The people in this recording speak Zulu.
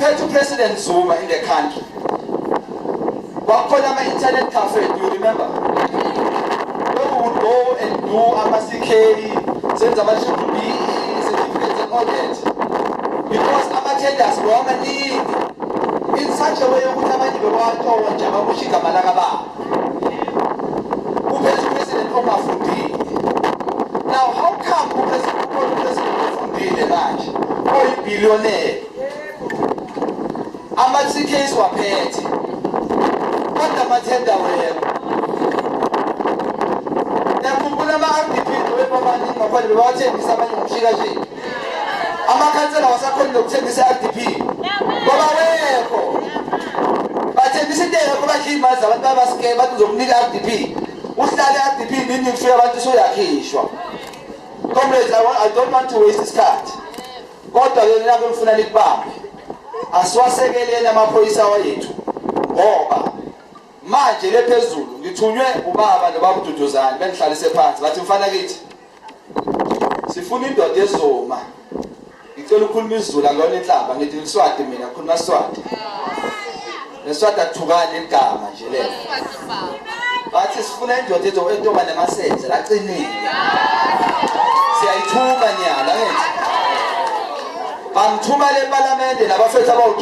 Kuphethe uPresident Zuma in the country, kwakukhona ama-internet cafe, do you remember? Where we would go and do ama-CK, senze ama-triple B certificates and all that, because ama-tenders bewamaningi in such a way ukuthi abanye bewatshontsha, bamusha igama lakababa. Uphethe upresident ongafundile. Now how come upresident, ukhona upresident ofundile manje, oyibillionaire, ama-CKs waphethe, kodwa amathenda wekho? Ngiyakhumbula ama-RDP webamaningi ngakhona, bebawathengisa abanye ngomshikashika. Amakhansela wasakhona nokuthengisa i-RDP ngoba wekho, bathengisa into engekho, badla iy'mali zabantu, bayabaskema, bathi uzokunika i-RDP, uhlale i-RDP nini, kufika abantu usuyakhishwa. Comrades, I don't want to waste isikhathi, kodwa-ke nako ngifuna likubambe. Asiwasekeleni amaphoyisa wethu, ngoba manje le phezulu ngithunywe ubaba nobaba uDuduzane, bengihlalise phansi, bathi, "Mfana kithi, sifuna indoda ezoma." Ngicela ukukhuluma isiZulu, angiyona inhlamba, ngithi liSwati mina, ngikhuluma Swati. LeSwati akuthukani igama nje lelo. Bathi sifuna indoda etoba nemasenze laqinile. Siyayithuma nyala, ngithi bangithuma le parliament nabafethu abawu